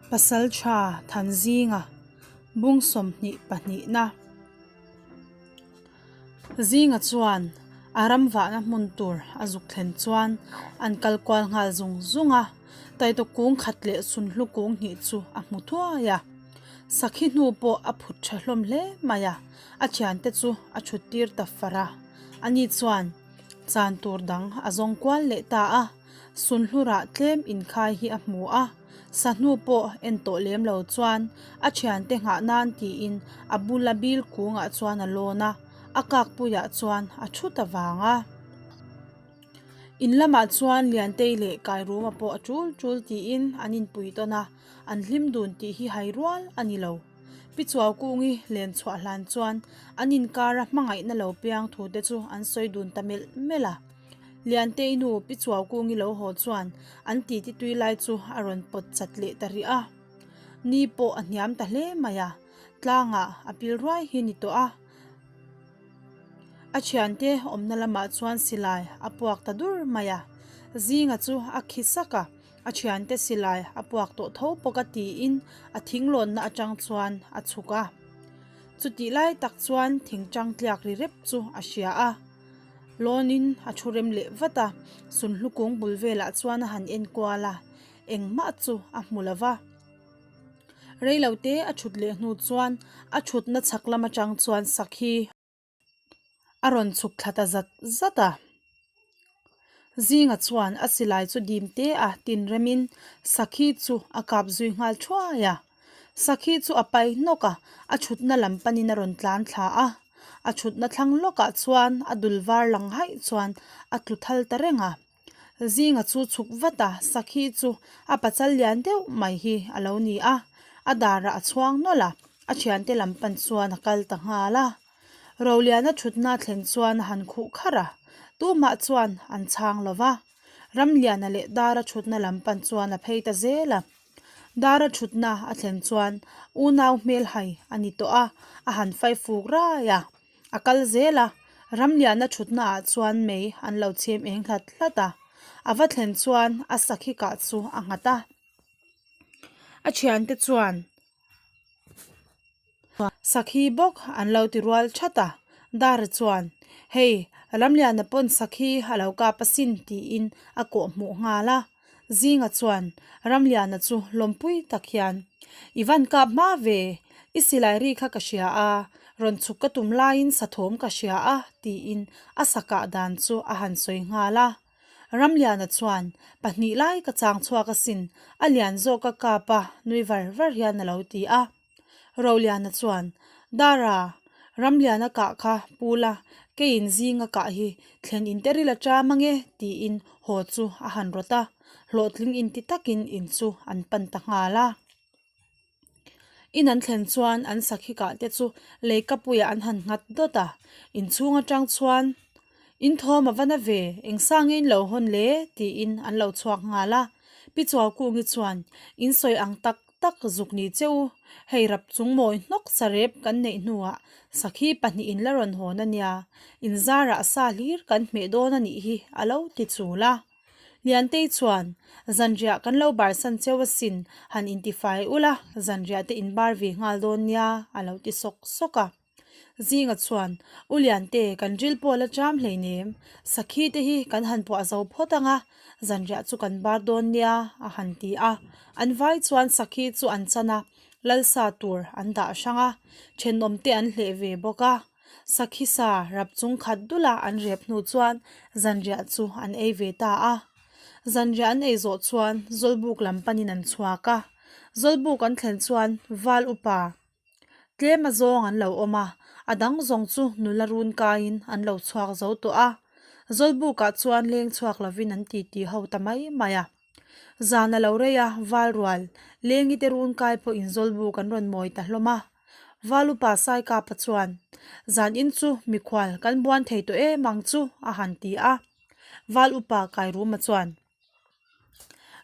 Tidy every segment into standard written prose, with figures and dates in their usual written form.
Pasalṭha Thanzinga bung 22 na. Zinga chuan a ram vahna hmun tur a zuk thlen chuan an kal kual nghal zung zung a, Taitawk kung khat leh Sunhlu kung hnih chu a hmu thuai a. Sakhi hnu pawh a phut tha hlawm hle mai a, a thiante chu a thut tir ta far a. Ani chuan chan tur dang a zawng kual leh ta a, Sunhlu rah tlem inkhai hi a hmu a, sahnu pawh en tawh lem lo chuan a thiante nghah nan tiin a bula bil kungah chuan a lawn a, a kakpuiah chuan a thu ta vang a. In lamah chuan Liantei leh Kairuma pawh a tul tul tiin an inpui tawn a, an hlim dun tih hi hai rual a ni lo. Pi Chuaukungi len chhuah hlan chuan an inkara hmangaihna lo piang thu te chu an sawi dun ta melh melh a. Liantei nu Pi Chuaukungi lo haw chuan an titi tui lai chu a rawn pawt chat leh ta rih a. Ni pawh a hniam ta hle mai a, tlangah a pil ruai hi ni tawh a. A thiante awmna lamah chuan silai a puak ta dur mai a, Zinga chu a khi sak a, a thiante silai a puak tawh tho bawk a tiin a thinglawnna atang chuan a chhuk a. Chutih lai tak chuan thingtang tliak ri rep chu a hria a, lawnin a thu rem leh vat a, Sunhlu kung bul velah chuan a han enkual a, engmah chu a hmu lo va. Reilote a thut leh hnu chuan a thutna chhak lam atang chuan sakhi a rawn chhuk thla ta zat zat a. Zinga chuan a silai chu dim te a tin remin sakhi chu a kap zui nghal thuai a. Sakhi chu a pai hnawk a, a thutna lam panin a rawn tlan thla a. A thutna thlang lawkah chuan a dul var lang haih chuan a tlu thal ta reng a. Zinga chu chhuk vat a, Sakhi chu a pachal lian deuh mai hi a lo ni a, a darah a chhuang nawlh a, a thiante lam pan chuan a kal ta nghal a. Roliana thutna thlen chuan a han khuh kharh a, tumah chuan an chhang lo va. Ramliana leh Dara thutna lam pan chuan a phei ta zel a. Dara thutna a thlen chuan unau hmelhai a ni tawh a, a han faifuk rai a. A kal zel a, Ramliana thutna ah chuan mei an lo chhem eng hlat hlat a, a va thlen chuan a sakhi kah chu a nghat a. A thiante chuan sakhi bawk an lo ti rual that a, Dara chuan hei Ramliana pawn sakhi a lo kap asin tiin a kawh hmuh nghal a. Zinga chuan Ramliana chu lawmpui tak hian, I van kap hma ve, i silai ri kha ka hria a, rawn chhuk ka tum laiin sathawm ka hria a, tiin a sakah dan chu a han sawi nghal a. Ramliana chuan, Pahnih lai ka chang chhuak asin, a lian zawk ka kap a, nui var var hian a lo ti a. Roliana chuan, Dara, Ramliana kah kha pu la, keiin zinga kah hi thlen inte ril a ṭam ange, tiin haw chu a han rawt a, hlawhtling inti takin in chu an pan ta nghal a. In an thlen chuan an sakhi kah te chu leikapuiah an han nghat dawt a, inchhung aṭang chuan, In thawm a va na ve, eng sa nge in lo hawn le? tiin an lo chhuak nghal a. Pi Chuaukungi chuan, In sawi ang tak tak zuk ni che u, hei rap chung mawi hnawk sarep kan neih hnuah sakhi pahnihin la rawn hawn a nia, in zarah sa hlir kan hmeh dawn a nih hi a lo ti chul a. Liantei chuan, Zanriah kan lo barsan cheu asin, han intifai ula, zanriah te in bar ve nghal dawn nia a lo ti sawk sawk a. Zinga chuan, U Liante, kan ril pawh la cham hleinem, sakhi te hi kan han puah zo phawt ang a, zanriah chu kan bar dawn nia, a han ti a. An vai chuan sakhi chu an chan a, lalsa tur an dah hrang a, thenawm te an hleh ve bawk a. Sakhi sa rap chung khat dula an rep hnu chuan zanriah chu an ei ve ta a. Zanriah an ei zawh chuan Zawlbuk lam panin an chhuak a. Zawlbuk an thlen chuan Val upa Tlem a zawng an lo awm a, a dang zawng chu nula run kaiin an lo chhuak zo tawh a. Zawlbukah chuan leng chhuak lovin an titi ho ta mai mai a. Zan a lo rei a, val rual, lengi te run kai pawhin Zawlbuk an rawn mawi ta hlawm a. Val upa Saikapa chuan, Zan in chu mikhual kan buan thei tawh em ang chu, a han ti a. Val upa Kairuma chuan,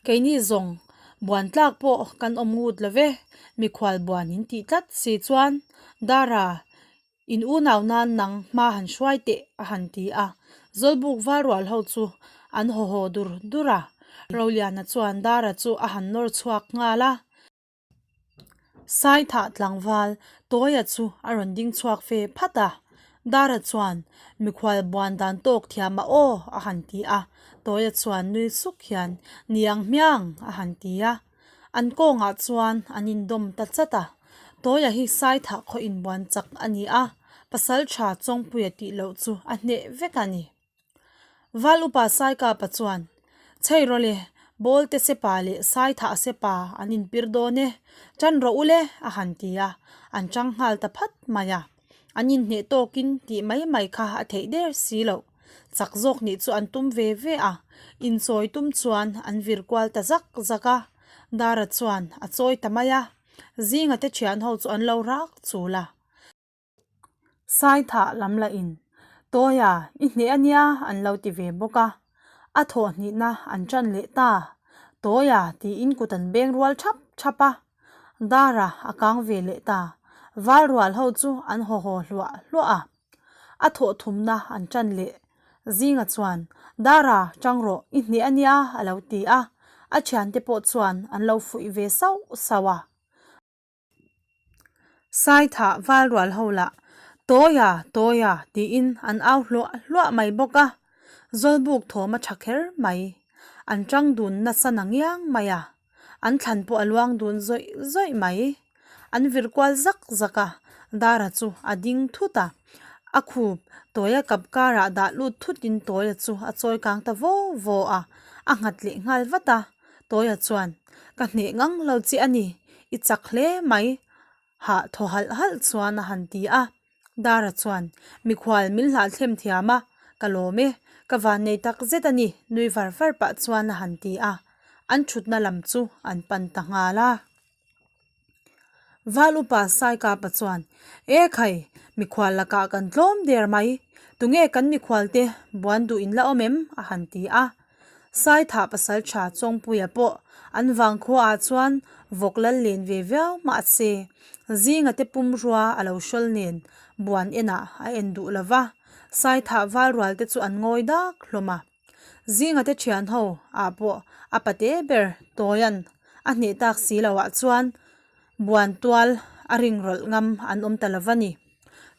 Keini zawng buan tlak pawh kan awm ngut lo ve, mikhual buan in tih tlat si chuan Dara in unau nan nang hma han hruai teh a han ti a, Zawlbuk valrual ho chu an haw haw dur dur a, Roliana chuan Dara chu a han nawr chhuak nghal a. Saithah tlangval Tawia chu a rawn ding chhuak ve phat a, Dara chuan, Mikhual buan dan tawk thiam a aw, a han ti a. Tawia chuan nui suk hian, Ni ang hmiang, a han ti a. An kawngah chuan an indawm ta chat a. Tawia hi Saithah khaw inbuan chak a ni a, Pasaltha Chawngpuia tih loh chu a hneh vek a ni. Val upa Saikapa chuan, Chhei rawh le, Bawlte sepa leh Saithah sepa an inpir dawn e, ṭan rawh u le, a han ti a, an ṭang nghal ta phat mai a. An inhneh tawkin tih mai mai kha a theih der si loh. Chak zawk nih chu an tum ve ve a, inchawi tum chuan an vir kual ta zak zak a. Dara chuan a chawi ta mai a, Zinga te ṭhian ho chu an lo rak chul a. Saithah lam lah in, Tawia, i hneh a nia an lo ti ve bawk a. A thawhhnihna an ṭan leh ta. Tawia tiin kut an beng rual ṭhap ṭhap a. Dara a kang ve leh ta. Val rual ho chu an haw haw hluah hluah a. A thawhthumna an ṭan leh. Zinga chuan, Dara, ṭang rawh, i hneh a nia a lo ti a. A ṭhiante pawh chuan an lo fuih ve sauh sauh a. Saithah val rual ho lah, Tawia, Tawia tiin an au hluah hluah mai bawk a, Zawlbuk thawm a tha kher mai. An tang dun nasa na ngiang mai a, an thlan pawh a luang dun zawih zawih mai. An vir kual zak zak a, Dara chu a ding thut a, a khup Tawia kap karah dah lut thutin Tawia chu a chawi kang ta vaw vaw a, a nghat leh nghal vat a. Tawia chuan, Ka hneh ngang lo che a ni, i chak hle mai, hah thaw halh halh chuan a han ti a. Dara chuan, Mikhual min hlahthlem thiam a, ka lawm e, ka vannei tak zet a ni, nui var var pah chuan a han ti a. An thutna lam chu an pan ta nghal a. Val upa Saikapa chuan, E khai, mikhual lakah kan tlawm der mai. Tunge kan mikhualte buan duh in la awm em? a han ti a. Saithah pasaltha Chawngpuia pawh an vangkhuaah chuan vawk lal len ve viau mahse, zinga te pumrua a lo hrawl nen buan enah a en duh lo va, Saithah val rualte chu an ngawi dak hlawm a. Zinga te thian ho ah pawh a pate ber Tawian a hneh tak si lo ah chuan buan tual a ring rawlh ngam an awm ta lo va ni.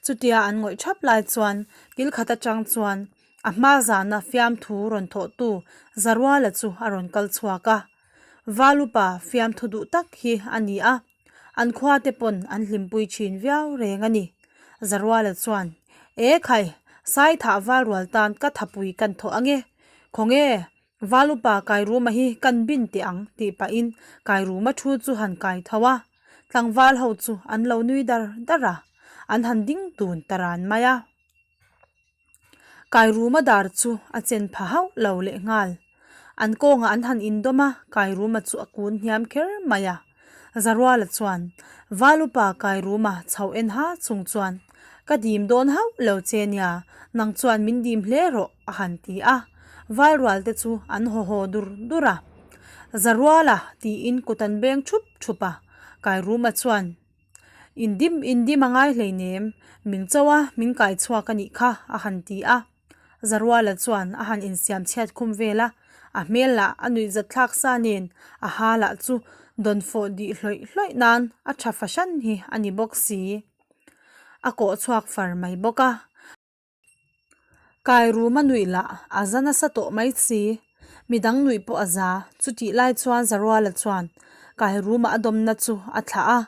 Chutia an ngawih thap lai chuan kil khat atang chuan a hma zana fiamthu rawn thawh tu Zaruala chu a rawn kal chhuak a. Valupa fiamthu duh tak hi a ni a. An khua te pawn an hlimpui thin viau reng a ni. Zaruala chuan, E khai, Saithah Valrual tan ka thapui kan thawh ange. Khawnge, Valupa Kairuma hi kan bin teh ang tih pahin Kairuma thu chu han kai tho a. Tlangval ho chu an lo nui dar dar a, an han ding dun ta ran mai a. Kairuma dar chu a chen pha hauh lo lehnghal. An kawngah an han indawm a, Kairuma chu a kun hniam kher mai a. Zaruala chuan, Valupa Kairuma chho en ha chung chuan, Ka dim dawn hauh lo che nia, nang chuan min dim hle rawh, a han ti a. Valrualte chu an haw haw dur dur a. Zaruala tiin kut an beng thup thup a. Kairuma chuan, Indim indim a ngai hleinem, min cho a, min kai chhuak a nih kha, a han ti a. Zaruala chuan a han insiam chhiat khum vel a, a hmel lah a nuih zat thlak sa nen a ha lah chu dawn fawh dih hlawih hlawih nan a tha fahran hi a ni bawk si. A kawh chhuak far mai bawk a. Kai rum a nuih lah a za nasa tawh mai si. Midang nuih pawh a za. Chutih lai chuan Zaruala chuan Kai ruma a dawmna chu a thlah a,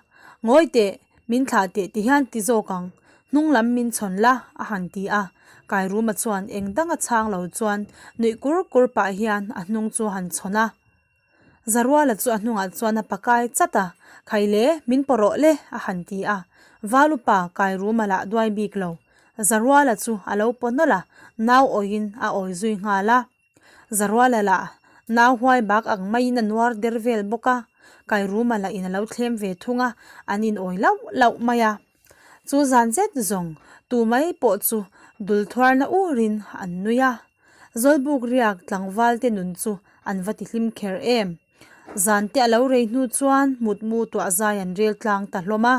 Ngawi teh, min thlah teh ti hian ti zawk ang, hnung lam min chhawn la, a han ti a. Kai ruma chuan eng dang a chhang lo chuan nuih kur kur pah hian a hnung chu a han chhawn a. Zaruala chu a hnungah chuan a pakai chat a, Khaile, min paw rawh le, a han ti a. Valupa Kairuma lah duai bik lo. Zaruala chu a lo paw nawlh a, nau awiin a awi zui nghal a. Zaruala lah nau huai bak ang maiin a nuar der vel bawk a, Kairuma lah in a lo thlem ve thung a, an in awi lauh lauh mai a. Chu zan zet zawng tu mai pawh chu dul thuarna urin an nui a. Zawlbuk riak tlangval te nun chu an va ti hlim kher em. Zan te a lo rei hnu chuan mutmu tuah zai an rel tlang ta hlawm a.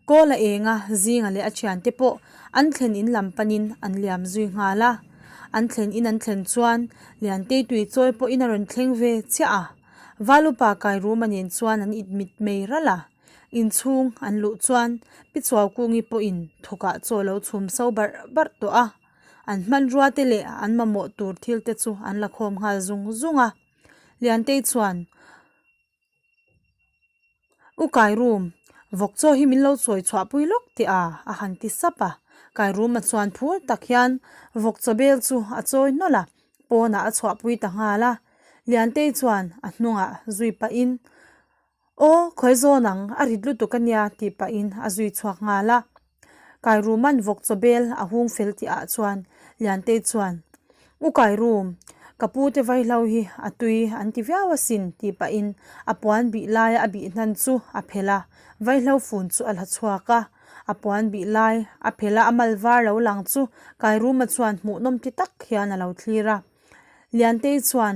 Kawl a eng a, Zinga leh a thiante pawh an thlen in lam panin an liam zui nghal a. An thlen in an thlen chuan Liantei tui chawi pawhin a rawn thleng ve chiah a. Valupa Kairuma nen chuan an it mit mei ralh a. Inchhung an luh chuan Pi Chuaukungi pawhin thukah chaw lo chhum so barh barh tawh a. An hmanrua te leh an mamawh tur thil te chu an la khawm nghal zung zung a. Liantei chuan. U Kairum, vawk chaw hi min lo chawi chhuah pui lawk teh a, a han ti sap a. Kairuma chuan phur tak hian vawk chaw bel chu a chawi nawlh a, pawnah a chhuah pui ta nghal a. Liantei chuan a hnungah zui pahin, Aw, khawi zawn ang, a rit lutuk a nia, tih pahin a zui chhuak nghal a. Kairuma'n vawk chaw bel a hung fel tih ah chuan Liantei chuan, U Kairum, ka pu te vaihlo hi a tui an ti viau asin tih pahin a puan bih laia a bih hnan chu a phelh a, vaihlo fun chu a la chhuak a. A puan bih lai a phelh a, a mal var lo lang chu Kairuma chuan hmuhnawm ti tak hian a lo thlir a. Liantei chuan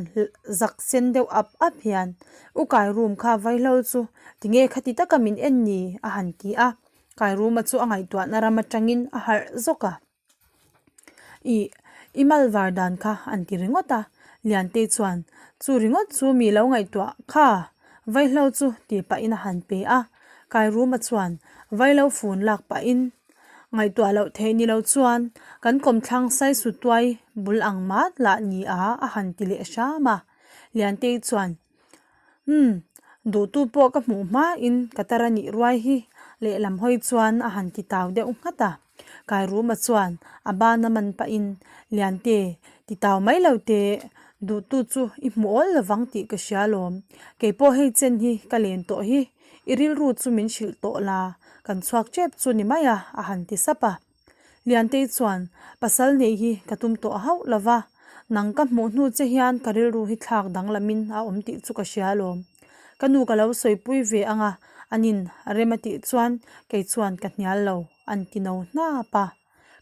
zak sen deuh ap ap hian, U Kairum kha vaihlo chu tinge khati taka min en ni? a han ti a. Kairuma chu a ngaihtuahna ram atangin a harh zawk a. Ih, i mal var dan kha an ti ringawt a, Liantei chuan chu ringawt chu mi lo ngaihtuah kha vaihlo chu tih pahin a han pe a. Kairuma chuan vaihlo fun lak pahin ngaihtuah loh theih ni lo chuan kan kawmthlang saisu tuai bul ang mat lah ni a a han ti leh hram a. Liantei chuan Umm, duhtu pawh ka hmuh hmain ka tar a nih ruai hi lehlam hawi chuan a han ti tau deuh nghat a. Kairuma chuan a bana man pahin, Liante, ti tau mai lo teh, duhtu chu i hmu awl lovang tih ka hria lawm. Kei pawh hei chen hi ka len tawh hi, i rilru chu min hrilh tawh la, kan chhuak tep chu ni mai a, a han ti sap a. Liantei chuan, Pasal neih hi ka tum tawh hauh lo va, nang ka hmuh hnu che hian ka rilru hi thlak danglamin a awm tih chu ka hria alawm. Ka nu ka lo sawipui ve ang a, anin rem a tih chuan kei chuan ka hnial lo, an ti no hnap a.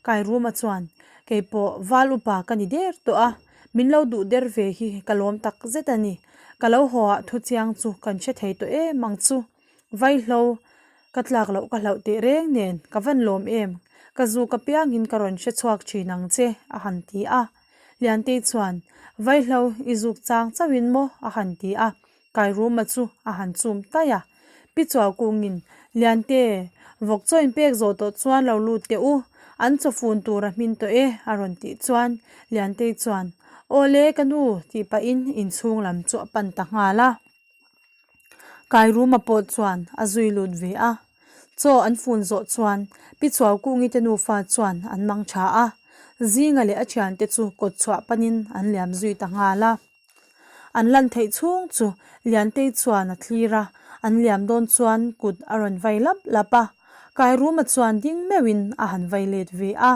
Kairuma chuan, Kei pawh val upa ka ni der tawh a, min lo duh der ve hi ka lawm tak zet a ni. Ka lo haw ah thu chiang chu kan hre thei tawh em ang chu. Vaihlo, ka tlak loh ka hlauh teh reng nen ka van lawm em, ka zuk apiangin ka rawn hre chhuak thin ang che, a han ti a. Liantei chuan, Vaihlo, i zuk chang chauhin maw? a han ti a. Kairuma chu a han chum taih a. Pi Chuaukungin, Liante, vawk chaw in pek zawh tawh chuan lo lut teh u, an chawfun tur a hmin tawh e, a rawn tih chuan Liantei chuan, Awle ka nu, tih pahin inchhung lam chu a pan ta nghal a. Kairuma pawh chuan a zui lut ve a, chaw an fun zawh chuan Pi Chuaukungi te nufa chuan an mang tha a, Zinga leh a thiante chu kawt chhuah panin an liam zui ta nghal a. An lan theih chhung chu Liantei chuan a thlir a, an liam dawn chuan kut a rawn vai lap lap a, Kairuma chuan ding meuhin a han vai let ve a.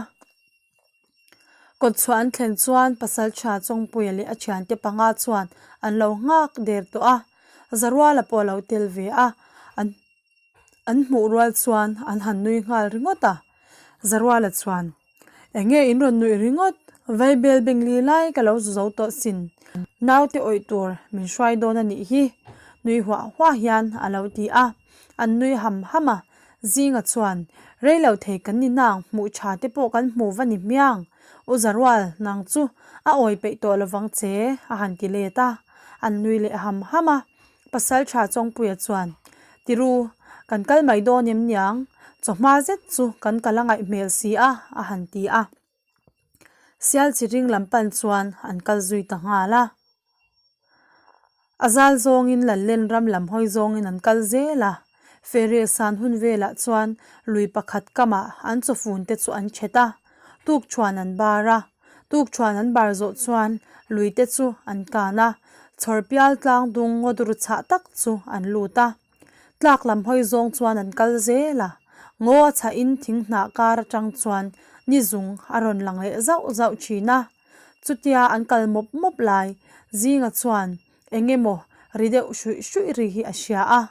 Kawtchhuah an thlen chuan Pasaltha Chawngpuia leh a thiante panga chuan an lo nghak der tawh a, Zaruala pawh a lo tel ve a, an an hmuh rual chuan an han nui nghal ringawt a. Zaruala chuan, Eng nge in rawn nuih ringawt? Vaibel bengli lai ka lo zu zo tawh sin, naute awih tur min hruai dawn a nih hi, nui huah huah hian a lo ti a, an nui ham ham a. Zinga chuan, Rei lo thei kan ni nang, hmuh tha te pawh kan hmu va ni hmiang. U Zarual, nang chu a awi peih tawh lovang che, a han ti let a. An nui leh ham ham a. Pasal tha Chawngpuia chuan, Tiru, kan kal mai dawn em niang? Chawhma zet chu kan kal a ngaih hmel si a, a han ti a. Sial chi ring lam pan chuan an kal zui ta nghal a. A zal zawngin Lallen ram lam hawi zawngin an kal zel a, Ferrel san hun velah chuan lui pakhat kamah an chawfun te chu an thet a, tukṭhuan an bar a, tukṭhuan an bar zawh chuan lui te chu an kan a, chhawrpial tlang dung ngaw dur chhah tak chu an lut a. Tlak lam hawi zawng chuan an kal zel a, ngaw a chhahin thing hnah kar atang chuan ni zung a rawn lang leh zauh zauh thin a. Chutia an kal mawp mawp lai zinga chuan eng emaw ri deuh hruih hruih ri hi a hria a.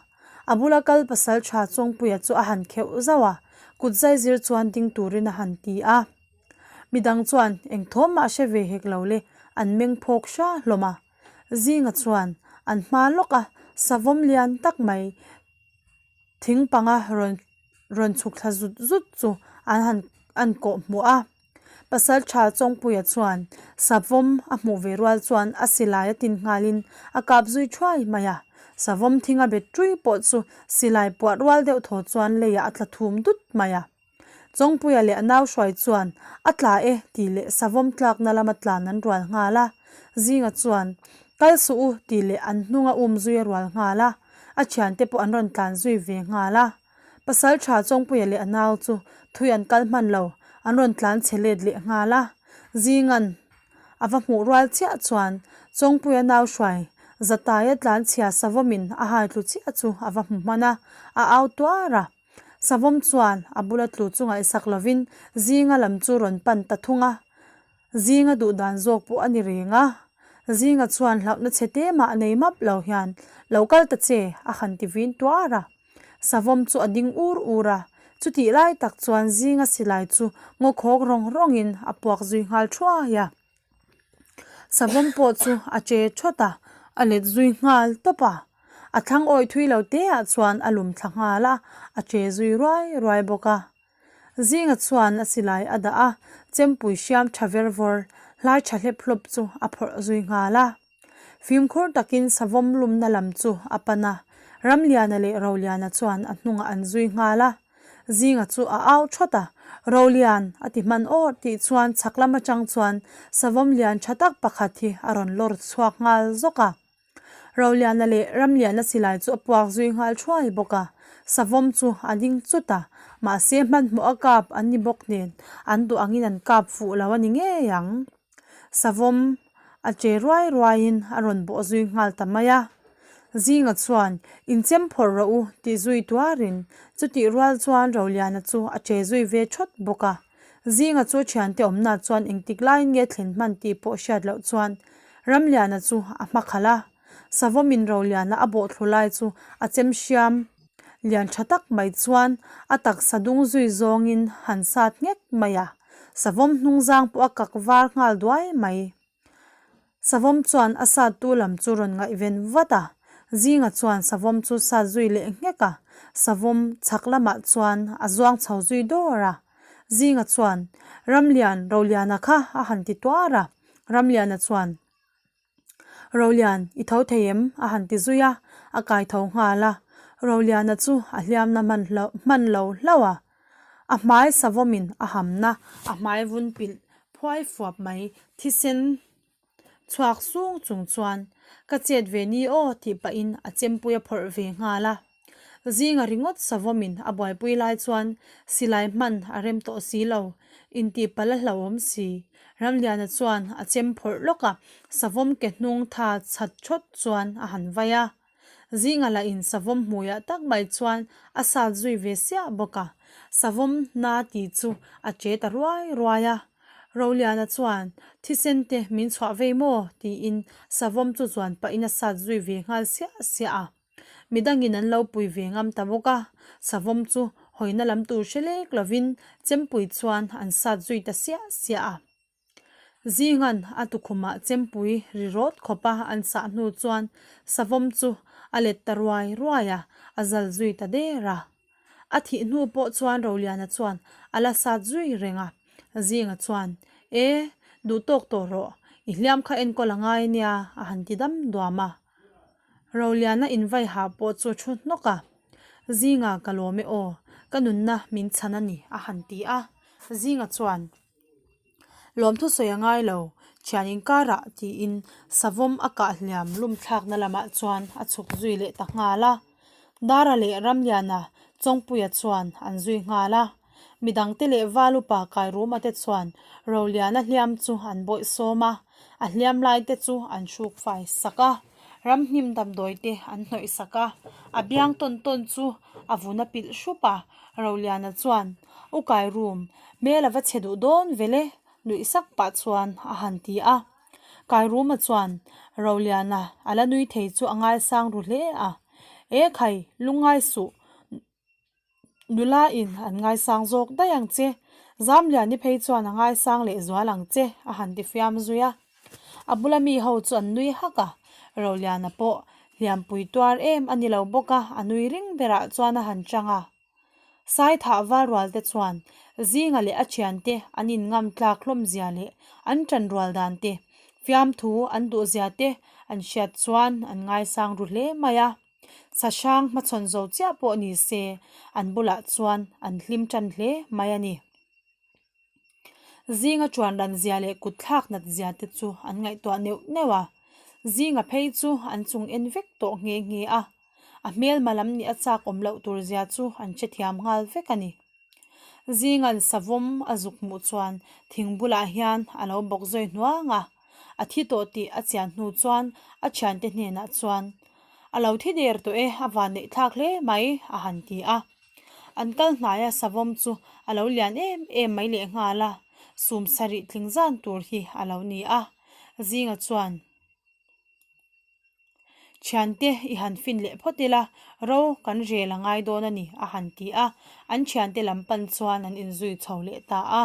A bula kal pasal tha Chawngpuia chu a han kheuh zauh a, kut zai zir chuan ding turin a han ti a. Midang chuan eng thawm mah hre ve hek lo le, an meng phawk hra hlawm a. Zinga chuan an hma lawk a, savawm lian tak mai thing panga rawn rawn chhuk thla zut zut chu an han an kawh hmuh a. Pasalṭha Chawngpuia chuan Savawm a hmuh ve rual chuan a silai a tin nghalin a kap zui thuai mai a. Savawm thinga bet ṭui pawh chu silai puah rual deuh thaw chuan leiah a tla thum dut mai a. Chawngpuia leh a nau hruai chuan a tla e tih leh Savawm tlakna lama tlan an rual nghal a. Zinga chuan kal suh u tih leh an hnunga um zui a rual nghal a. A thiante pawh an rawn tlan zui ve nghal a. Pasal tha Chawngpuia leh a nau chu thui an kal hman lo, an rawn tlan chhe let leh nghal a. Zingan a va hmuh rual chiah chuan Chawngpuia nau hruai Zataia tlan chhia Savawmin a hai tlu chiah chu a va hmu hman a, a au tuar a. Savawm chuan a bula tlu chu ngaihsak lovin Zinga lam chu rawn pan ta thung a. Zinga duh dan zawk pawh a ni reng a, Zinga chuan hlauhna chhe te mah nei map lo hian lo kal ta che a han ti vin tuar a. Savawm chu a ding ur ur a, chutih lai tak chuan Zinga silai chu ngaw khawk rawng rawngin a puak zui nghal thuai a. Savawm pawh chu a che thawt a, a let zui nghal tawp a. A thlang awih thui lo te ah chuan a lum thla nghal a, a che zui ruai ruai bawk a. Zinga chuan a silai a dah a, chempui hriam tha ver vawr, hlai tha hlep hlawp chu a phawrh zui nghal a. Fimkhur takin savawm lumna lam chu a pan a, Ramliana leh Roliana chuan a hnungah an zui nghal a. Zinga chu a au thawt a, Rolian! a ti hman awr tih chuan chhak lam atang chuan savawm lian tha tak pakhat hi a rawn lawr chhuak nghal zawk a. Roliana leh Ramliana silai chu a puak zui nghal thuai bawk a, savawm chu a ding chut a, mahse hmanhmawh a kap an ni bawk nen an duh angin an kap fuh lo a ni ngei ang. Savawm a che ruai ruaiin a rawn bawh zui nghal ta mai a, Zinga chuan inchem phawrh rawh u tih zui tuarin chutih rual chuan Roliana chu a che zui ve thawt bawk a. Zinga chu thiante awmna chuan engtik laiin nge thlen hman tih pawh hriat loh chuan Ramliana chu a hma khalh a, Savawmin Roliana a bawh thlu lai chu a chem hriam lian tha tak mai chuan a taksa dung zui zawngin han sat nghek mai a, Savawm hnungzang pawh a kak var nghal duai mai. Savawm chuan a sattu lam chu rawn ngaihven vat a, Zinga chuan Savawm chu sat zui leh nghek a, Savawm chhak lamah chuan a zuang chho zui dawr a. Zinga chuan, Ramlian, Roliana kha a han ti tuar a, Ramliana chuan, Rolian, i tho thei em? a han ti zui a, a kai tho nghal a. Roliana chu a hliamna hman hman lo hlauh a, a hmai Savawmin a hamna, a hmai vun pilh phuai fuap mai thisen chhuak sung chung chuan ka chet ve ni aw tih pahin a chempui a phawrh ve nghal a. Zinga ringawt savawmin a buaipui lai chuan silai hman a rem tawh si lo, intih palh a hlauhawm si. Ramliana chuan a chem phawrh lawk a, savawm ke hnung tha chat thawt chuan a han vai a. Zinga lah in savawm hmuiah tak mai chuan a sat zui ve siah bawk a, savawm na tih chu a che ta ruai ruai a. Roliana chuan, Thisen te min chhuah vei maw? tiin savawm chu zuan pahin a sat zui ve nghal siah siah a. Midangin an lo pui ve ngam ta bawk a, savawm chu hawina lam tur hre lek lovin chempui chuan an sat zui ta siah siah a. Zingan a tukhumah chempui ri rawt khawpa an sah hnu chuan savawm chu a let ta ruai ruai a, a zal zui ta der a. A thih hnu pawh chuan Roliana chuan a la sat zui reng a, Zinga chuan, E, duh tawk tawh rawh, i hliam kha enkawl a ngai nia, a han ti dam duam a. Roliana invaiha pawh chu a thu hnawk a, Zinga ka lawm e aw, ka nunna min chhan a ni, a han ti a. Zinga chuan. Lawmthu sawi a ngai lo, thian inkarah tiin savawm a kah hliam lum thlakna lamah chuan a chhuk zui leh ta nghal a. Dara leh Ramliana Chawngpuia chuan an zui nghal a. Midangte leh Valupa Kairuma te chuan Roliana hliam chu an bawih sawm a, a hliam lai te chu an hruk fai sak a. Ramhnim damdawi te an hnawih sak a, a biang tawn tawn chu a vun a pilh hrup a. Roliana chuan, U Kairum, Hmel a va chhe duh dawn vel e, nuih sak pah chuan a han ti a. Kairuma chuan Roliana a la nui thei chu a ngaisang ru hle a. E khai, lungngai suh, nula in an ngaisang zawk daih ang che, Zamliani phei chuan a ngaisang leh zual ang che a han ti fiam zui a. A bula mi ho chu an nui hak a, Roliana pawh hliampui tuar em a ni lo bawk a, a nui ring berah chuan a han chang a. Saithah valrual te chuan Zinga leh a thiante an inngam tlak hlawm zia leh an tanrual dan te, fiamthu an duh zia te an hriat chuan an ngaisang ru hle mai a. Sahrang hmachhawn zo chiah pawh ni se an bulah chuan an hlim tan hle mai a ni. Zinga chuan ran zia leh kut thlak nat zia te chu an ngaihtuah neuh neuh a, Zinga phei chu an chung en vek tawh nghe nghe a, a hmelma lam nih a chak awm loh tur zia chu an hrethiam nghal vek a ni. Zinga'n savawm a zuk hmuh chuan thing bulah hian a lo bawk zawi hnuang a, a thi tawh tih a chian hnu chuan a thiante hnenah chuan, A lo thi der tawh e, a van neih thlak hle mai, a han ti a. An kal hnaia savawm chu a lo lian em em mai lehnghal a, sum sarih tling zan tur hi a lo ni a. Zinga chuan. Thiante i han fin leh phawt ila, ro kan rel a ngai dawn a ni, a han ti a, an thiante lam pan chuan an inzui chho leh ta a.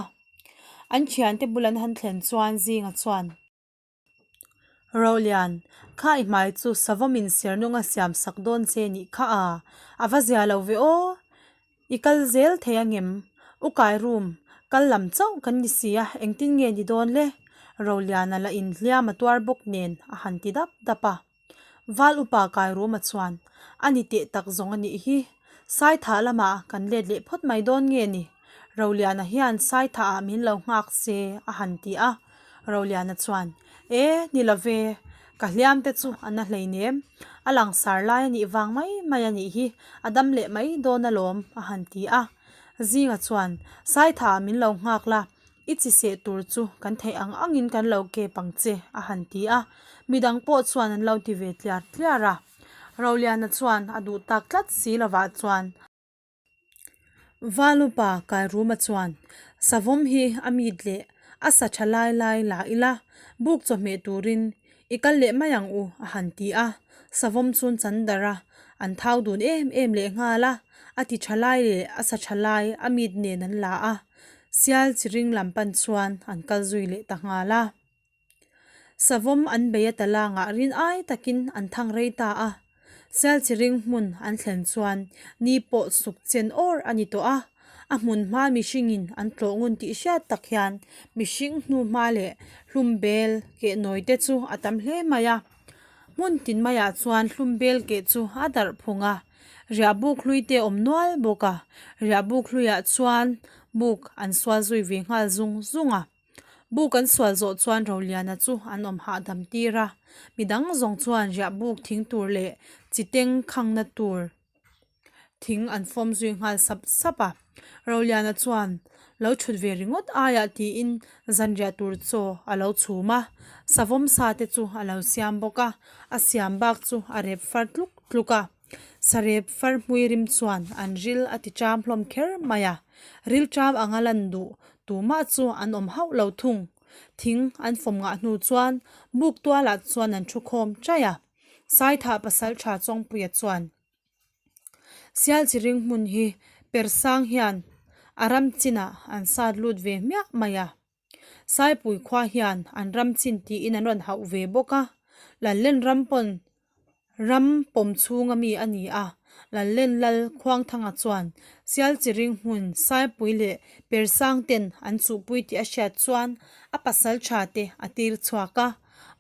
An thiante bul an han thlen chuan Zinga chuan, Rolian, kha i hmai chu savawmin sernunga siam sak dawn che nih kha a, a va zia lo ve aw, I kal zel thei angem? U Kai room, kal lam chauh kan ni si a, engtin nge ni dawn le? Roliana lah in hliam a tuar bawk nen a han ti dap dap a. Val upa Kai Ruma chuan, A ni teh tak zawng a nih hi. Saithah lamah kan let leh phawt mai dawn nge ni? Roliana hian Saithah ah min lo nghak se a han ti a. Roliana chuan, E, ni lo ve, ka hliam te chu a na hleinem, a langsar lai a nih vang mai mai a nih hi, a dam leh mai dawn alawm, a han ti a. Zinga chuan, Saitha min lo nghak la, i chi seh tur chu kan theih ang angin kan lo kep ang che, a han ti a. Midang pawh chuan an lo ti ve tliar tliar a. Roliana chuan a duh tak tlat si lovah chuan, Valupa Kairuma chuan savawm hi a mit leh a sa tha lai lai la ila buk chawhmeh turin i kal leh mai ang u a han ti a, savawm chun chan darh a, an thau dun em em leh nghal a, a ti tha lai leh a sa tha lai a mit nen an la a, sial chi ring lam pan chuan an kal zui leh ta nghal a. Savawm an bei a talangah rin ai takin an thang rei ta a, Sialchiring hmun an thlen chuan ni pawh suk chen awr a ni tawh a, a hmun hma mihringin an tlawh ngun tih hriat tak hian mihring hnu hma leh hlum bel keh nawi te chu a tam hle mai a. Hmun tin maiah chuan hlum bel keh chu a darh phung a, riah buk hlui te awm nual bawk a, riah buk hluiah chuan buk an sual zui ve nghal zung zung a. Buk an sual zawh chuan Roliana chu an awm hahdam tir a, midang zawng chuan riah buk thing tur leh chi teng khangna tur thing an fawm zui nghal sap sap a. Roliana chuan lo thut ve ringawt aiah tiin zanriah tur chaw a lo chhum a, savawm sa te chu a lo siam bawk a, a siam bak chu a rep far tluk tluk a. Sarep far hmui rim chuan an ril a ti ṭam hlawm kher mai a, ril ṭam anga lan duh tumah chu an awm hauh lo thung. Thing an fawm ngah hnu chuan buk tualah chuan an thu khawm ṭaih a, Saithah pasalṭha Chawngpuia chuan Sialchiring hmun hi Persang hian a ram chinah an sat lut ve hmiah mai a. Saipui khua hian an ram chin tiin an rawn hauh ve bawk a, Lallen ram pawn ram pawm chhunga mi a ni a, Lallen Lal Khuangthanga chuan Sialchiring hmun Saipui leh Persang ten an chuhpui tih a hriat chuan a pasal tha te a tir chhuak a,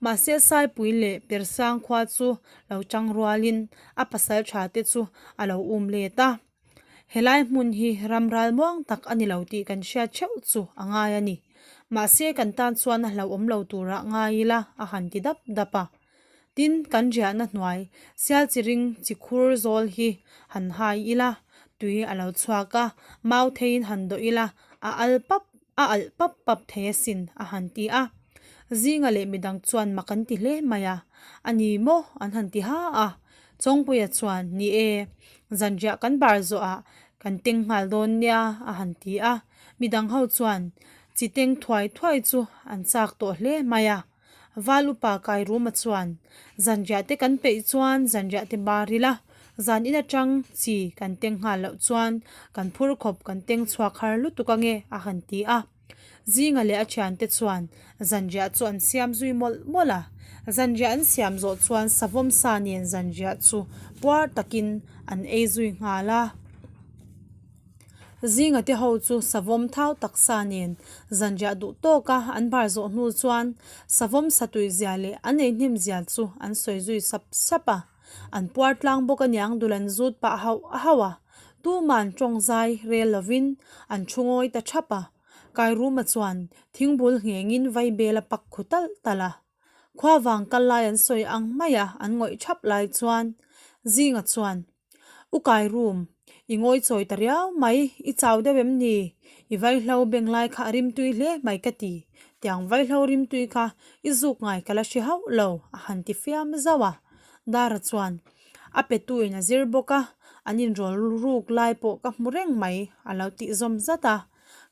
mahse Saipui leh Persang khua chu lo tang rualin a pasal tha te chu a lo um let a. Helai hmun hi ram ral muang tak a ni lo tih kan hriat theuh chu a ngai a ni. Mahse kan tan chuan a hlauhawm lo turah ngai ila a han ti dap dap a. Tin, kan riahna hnuai Sialchiring chi khur zawl hi han hai ila, tui a lo chhuak a, mau theiin han dawh ila a al pap a alh pap pap thei asin a han ti a. Zinga leh midang chuan mak an ti hle mai a, A ni maw? an han ti ha a. Chawngpuia chuan, Ni e, zanriah kan bar zawhah kan teng nghal dawn nia a han ti a. Midang ho chuan chi teng thuai thuai chu an chak tawh hle mai a. Val upa Kairuma chuan, Zanriah te kan peih chuan zanriah te bar ila, zan in atang chi kan teng nghal loh chuan kan phur khawp kan teng chhuak har lutuk ange a han ti a. Zinga leh a thiante chuan zanriah chu an siam zui mawlh mawlh a, zanriah an siam zawh chuan savawm sa nen zanriah chu puar takin an ei zui nghal a. Zinga te ho chu savawm thau taksa nen zanriah duh tawka an bar zawh hnu chuan savawm satui zia leh an ei hnem zia chu an sawi zui sap sap a. An puar tlang bawk aniang dul an zut pah hauh hauh a, tuman tawng zai rel lovin an thu ngawi ta thap a. Kairuma chuan thingbul nghengin vaibel a pak khu talh talh a. Khua vang kal lai an sawi ang maia an ngawih thap lai chuan Zinga chuan, U Kairum, i ngawi chawi ta riau mai, i chau deuh em ni? I vaihlo beng lai kha a rimtui hle mai ka ti, tiang vaihlo rimtui kha i zuk ngai ka la hre hauh lo, a han ti fiam zauh a. Dara chuan, A petuin a zir bawk a, an inrawl ruk lai pawh ka hmu reng mai, a lo tih zawm zat a.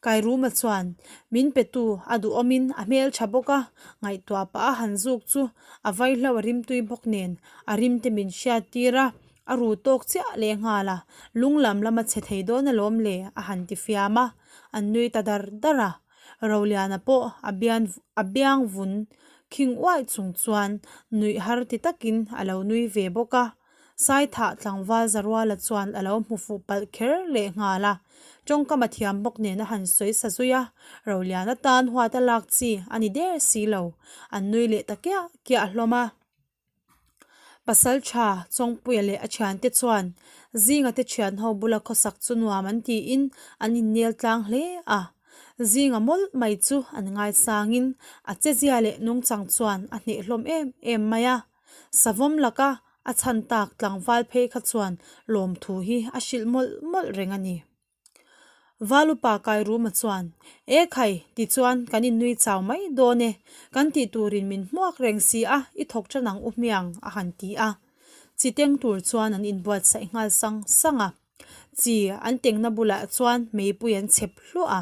Kairuma chuan, Min petu a duhawmin a hmel tha bawk a, ngaihtuah pah a han zuk chu a vaihlo a rimtui bawk nen a rimte min hriat tir a, a ru tawk chiah leh nghal a, lung lam lama chhe thei dawn alawm le a han ti fiam a, an nui ta dar dar a. Roliana pawh a bian a biang vun khing uaih chung chuan nuih har ti takin a lo nui ve bawk a. Saithah tlangval Zaruala chuan a lo hmu fuh palh kher leh nghal a, tawngkam a thiam bawk nen a han sawi sa zui a, Roliana tan huat a lak chi a ni der si lo, an nui leh ta kiah kiah hlawm a. Pasal tha Chawngpuia leh a thiante chuan Zinga te thian ho bula khawsak chu nuam an tiin an innel tlang hle a, Zinga mawlh mai chu an ngaisangin a chezia leh nungchang chuan a hneh hlawm em em mai a. Savawm laka a chhan tak tlangval phei kha chuan lawmthu hi a hrilh mawlh mawlh reng a ni. Valupa Kairuma chuan, E khai, tichuan kan innui chau mai dawn e, kan tih turin min hmuak reng si a, i thawk tan ang u hmiang, a han ti a. Chi teng tur chuan an inbuatsaih nghal sang sang a. Chi an tengna bulah chuan meipui an chhep hluah a,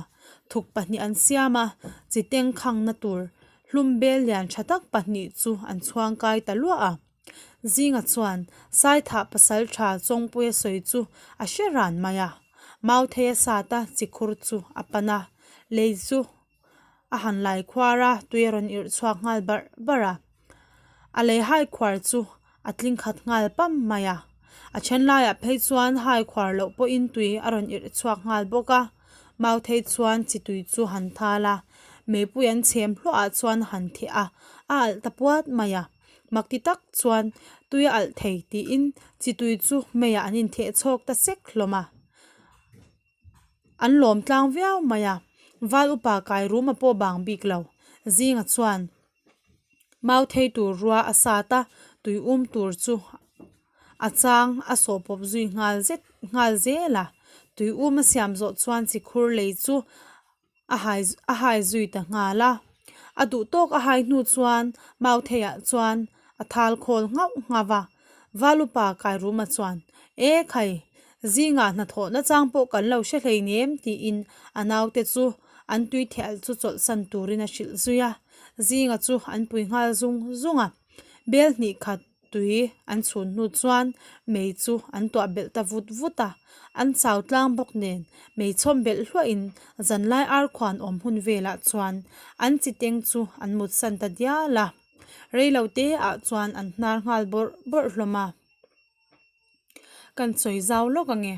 thuk pahnih an siam a, chi teng khangna tur hlum bel lian tha tak pahnih chu an chhuang kai ta luah a. Zinga chuan Saithah pasal tha Chawngpuia sawi chu a hre ran mai a, Mautheia sata chi khur chu a pan a, lei chu a han lai khuar a, tui a rawn irh chhuak nghal barh barh a. A lei hai khuar chu a tling khat nghal pam mai a. A then laiah phei chuan hai khuar loh pawhin tui a rawn irh chhuak nghal bawk a. Mauthei chuan chi tui chu han thal a, meipui an chhem hluahah chuan a han theh a, a alh ta puat mai a. Mak ti tak chuan tui a alh thei tiin chi tui chu meiah an intheh chhawk ta sek hlawm a. An lawm tlang viau mai a, Val upa kai rum a pawh bang bik lo. Zinga chuan mau thei tur rua a sat a, tui um tur chu a chang a sawh pawp zui nghal zet nghal zel a. Tui um a siam zawh chuan chi khur lei chu a hai a hai zui ta nghal a. A duh tawk a hai hnu chuan Mautheiah chuan a thal khawl nghauh nghauh a. Valupa Kairuma chuan, E khai, zingah hnathawh nachang pawh kan lo hre hleinem tiin a naute chu an tui thehl chu chawlhsan turin a hrilh zui a. Zinga chu an pui nghal zung zung a. Bel hnih khat Tui an chhun hnu chuan mei chu an tuah belh ta vut vut a, an chau tlang bawk nen mei chhawm belh hluahin zanlai ar khuan awm hun velah chuan an chi teng chu an mutsan ta dial a, reilo te ah chuan an hnar nghal bawrh bawrh hlawm a. Kan sawi zau lawk ange.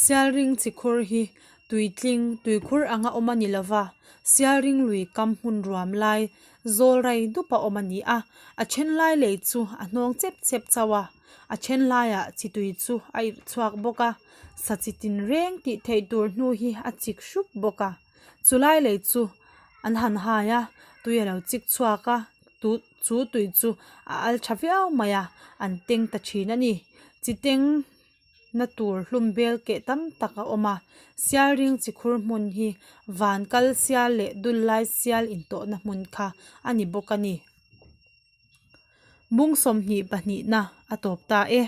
Sialring chikhur hi tuitling tuikhur anga awm a ni lova, Sialring lui kam hmun ruam lai zawl rai dup a awm a ni a, a then lai lei chu a hnawng chep chep chauh a, a then laiah chi tui chu a irh chhuak bawk a, sa chi tin reng tih theih tur hnu hi a chik hrup bawk a, chu lai lei chu an han hai a, tui a lo chik chhuak a, tu chu tui chu a al tha viau mai a, an teng ta thin a ni, chi teng na tur hlum bel keh tam tak a awm a, sialring chi khur hmun hi van kal sial leh dul lai sial intawhna hmun kha a ni bawk a ni. Bung 22 na a tawp ta e.